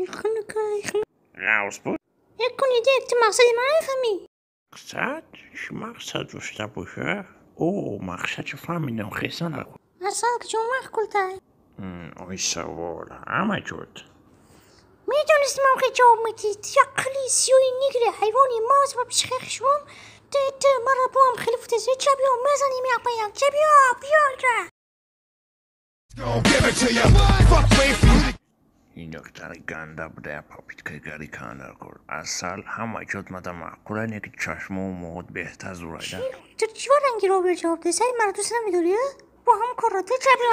Хунукай. Ғавс буд. Якун иде, ту мақсади ман мефаҳмӣ? Мақсад? Чӣ мақсад дошта боша? О, мақсадшо фаҳмидам, хесан. Асал куҷо маъқултай? Ой, савол ҳама ҷуд. Медонистам, охи ҷавоб медиҳӣ. Ту як қили сиёҳи нигри ҳайвони маз ва пишхехшум. Ту маро боам хеле футеси. Ча биё, мезанем як ба як. Ча биё, биё ҷа. Ин духтари ганда буда, попытка гари кандар кор. Асал ҳама ҷуд мада маъқула, не ки чашмоу муҳот беҳтар зурайда. Ту чӣ ранги робиё ҷавоб додӣ? Сари маро дӯст намедорӣ? Бо ҳам корро ту ча биё.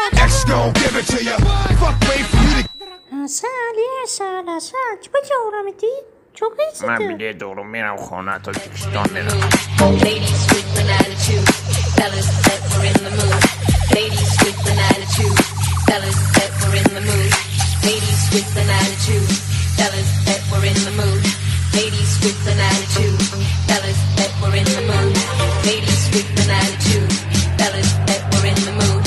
Асал, асал, асал, чӣ ба ҷавоб намедиҳӣ? Чо кардӣ Ман ту? билет дорум, мерам хона, Тоҷикистон мерам. Ladies with an attitude, fellas that were in the mood. Ladies with an attitude, fellas that were in the mood. Ladies with an attitude, fellas that were in the mood. Ladies with an attitude, fellas that were in the mood. Ladies with an attitude, fellas that were in the mood.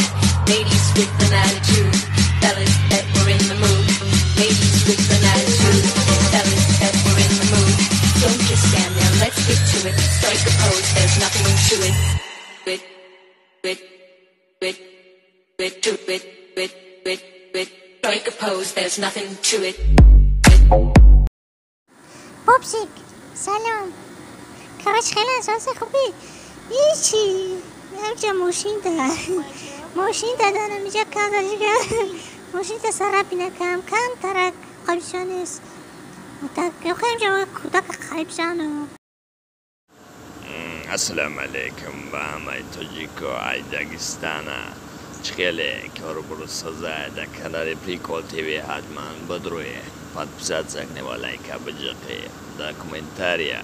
Ladies with an attitude, fellas that were in the mood. Ladies with an attitude, fellas that were in the mood. Don't just stand there, let's get to it. Strike a pose, there's nothing to it. It, it, it, it, to it, it, it, it. Strike a pose, there's nothing to it. Пупсик, салом. Короче, хеле эҳсоси хубӣ. Ҳичи, ҳамча мошин да. Мошин даданам иҷа кардашка. Мошин та сара бинакам, кам тарак қабишанес. Так, ҳамча кӯдак қарибшану. Ассалому алайкум ба ҳамаи тоҷико ай Дагистана. Чӣ хеле корубуру соза, дар канали Прикол ТВ ҳатман бидроe, подписаться кне ва лайка биҷиқе, дар комментария.